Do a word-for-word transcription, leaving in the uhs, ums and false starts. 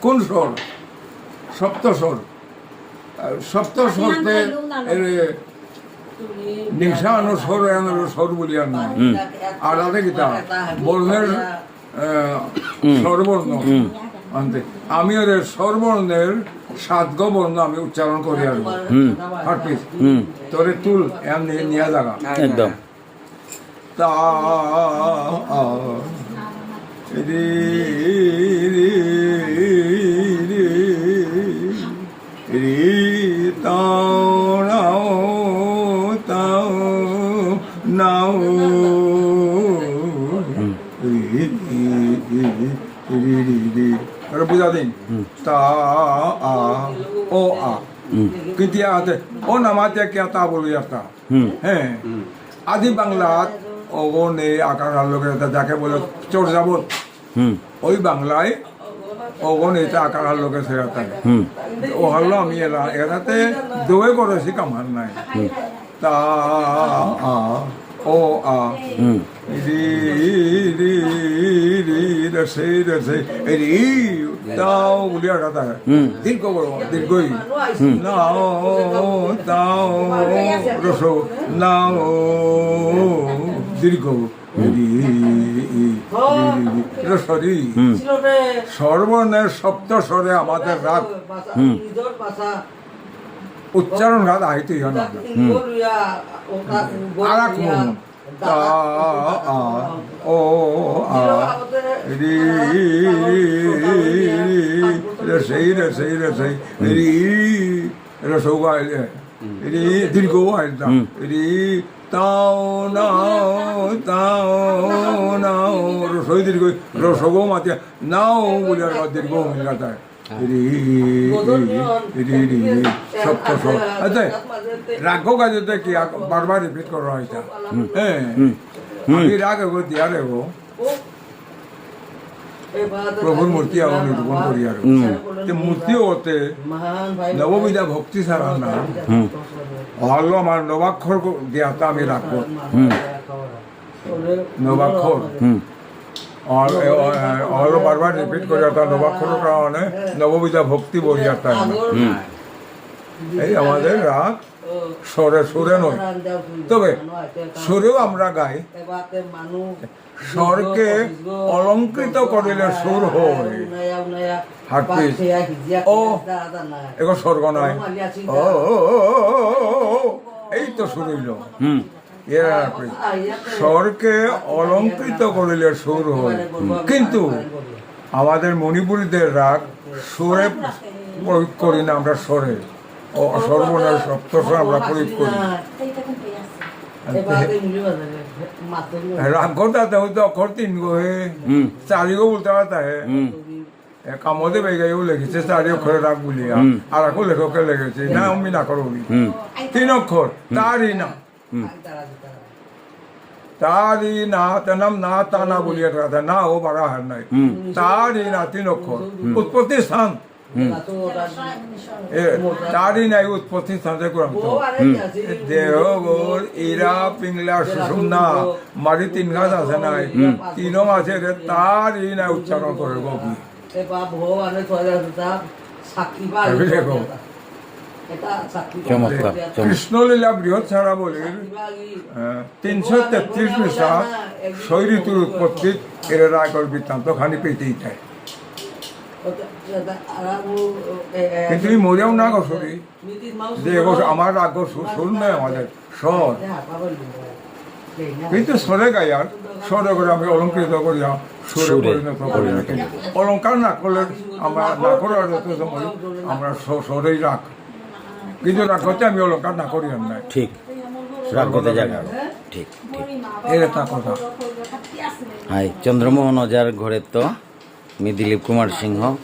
কোন স্বর? সপ্ত স্বর। আহ, সপ্ত স্বরতে, এ, নিংসানো স্বর, এহানরে স্বর বুলিয়ার নাই। হুম। আর আছে কিতা? বর্ণের, আহ, হুম। স্বরবর্ণ। হুম। আনতে আমি ওদের স্বরবর্ণের সাতগো বর্ণ আমি উচ্চারণ করি আর হুম। হারপিস। হুম। তোরে তুল, এহান নিয়ে, নিয়ে লাগা। একদম। তা, আ, রি, রি, রি, রি, তাও, নাও, তাও, নাও। হুম। রি, রি, রি, রি, রি, রি। আরে বুঝা দিন। হুম। তা, আ, ও, আ। হুম। কিন্তু ইয়াতে, ও না মাতে কি তা বলি একটা। হুম। হ্যাঁ। হুম। আদি বাংলাত অগণে আকার হার লগে যাকে বলে চর্যাপদ। হুম। ওই বাংলায় অগণে এটা আকার হার লগে সেরাতায়। হুম। ও হারলো আমি এলা, এরাতে দোয়ে করেছি কামার নাই। হুম। তা, আ, ও, আ। হুম। রি, রি, রি, রে, সে, রে, সে, রি, তাও বলি আর কথা। হুম। দীর্ঘ করো, দীর্ঘই। হুম। নাও, তাও, রস, নাও, দীর্ঘ। হুম। রি, রি, রি, রি, রস, রি। হুম। স্বরবর্ণের সপ্ত স্বরে আমাদের রাগ। হুম। উচ্চারণ রাগ আহিতেই হয় না। হুম। আর এক মন। তা, আ, ও, আ, রি, রি, রে, সেই, রে, সেই, রে, সেই, হুম। রি, রে, সৌ, আ, রে, হুম। রি, দীর্ঘ, আ, হুম। রি, তাও, নাও, তাও, নাও, রসই দীর্ঘ, রসগো মাতিয়া, নাও, বলে আর দীর্ঘ, মিলাতা। রি, রি, রি, রি, সপ্ত স্বর। আচ্ছা, রাগ গাইতে কি আক-, বারবার repeat করা হয় এটা? হুম। হ্যাঁ। হুম। আমি হুম। রাগ এগো দিয়ার এগো। প্রভুর মূর্তি আবার নিরূপণ করি আর। হুম। তে মূর্তি হতে নববিধা ভক্তি ছাড়া না। হুম। হলো আমার নবাক্ষর গো-, দিয়াতা আমি রাখবো। হুম। নবাক্ষর। হুম। অল-, এ-, অ-, এ-, অল বারবার repeat করে, অর্থাৎ নবাক্ষর কারণে নববিধা ভক্তি বই আর তাই না। হুম। এই আমাদের রাগ স্বরে, সুরে নয়। তবে সুরেও আমরা গাই। স্বরকে অলঙ্কৃত করিলে সুর হয়। হারপিস। ও, এগো স্বর্গ নাই। ও, ও, ও, এই তো সুর হইল। হুম। এর আর কি। স্বরকে অলঙ্কৃত করিলে সুর হয়। কিন্তু আমাদের মণিপুরীদের রাগ সুরে প্রয়োগ করি না, আমরা স্বরে। ও, স্বরবর্ণের সপ্তস্বর আমরা প্রয়োগ করি। রাগ করতে হয়তো অক্ষর তিন গো হে, হুম। চারি গো বলতে পারতা হে। হুম। এ, কামদেব এই গাইও লিখেছে, চারি অক্ষরে রাগ বলিয়া। হুম। আর আকো লেখকে লিখেছে, না, হুম। আমি না করো বলি। হুম। তিন অক্ষর, হুম। তারি না। হুম। তারি না, তার নাম না, তা না বলিয়া কথা, না, ও বারো হার নাই। হুম। তারি না, তিন অক্ষর। হুম। উৎপত্তি স্থান। হুম। এ, তারি নাই, উৎপত্তি স্থান যে কোরআন তো। হুম। এ, দেহগর, ইরা, পিংলা, সুষুম্না, মারি তিন গাছ আছে নাই? হুম। তিনও আছে রে, তারি নাই উচ্চারণ করে গো। এ বাপ, ভগবানের ছয় হাজার সাক্ষী বা ভাবি দেখো। এটা সাক্ষী চমৎকার, চমৎকার। কৃষ্ণলীলা বৃহৎ সারা বলে, সাক্ষী বা ই আহ, তিনশো তেত্রিশ পৃষ্ঠা, ছয় ঋতুর উৎপত্তি, এর রাগর বৃত্তান্ত খানি পেতেই চায়। ওটা, ওটা, আর ও, এ, এ, কিন্তু এই মরিয়াও না গো, সরি। যে এগো আমার রাগ গো, সুর, সুর নয় আমাদের, স্বর। কিন্তু স্বরে গাই আর, স্বরে করে আমি অলঙ্কৃত করি আর, সুরে সুরে পরিণত করি আর। পরিণত করি। অলঙ্কার না করলে আমরা না করার যত সময় আমরা স্ব-, স্বরেই রাগ। কিন্তু রাগ করতে আমি অলঙ্কার না করি আর নাই। ঠিক। রাগ করতে জায়গা। ঠিক, ঠিক। এর একটা কথা। হাই, চন্দ্রমোহন ওঝার ঘরে তো মি দিলীপ কুমার সিংহ।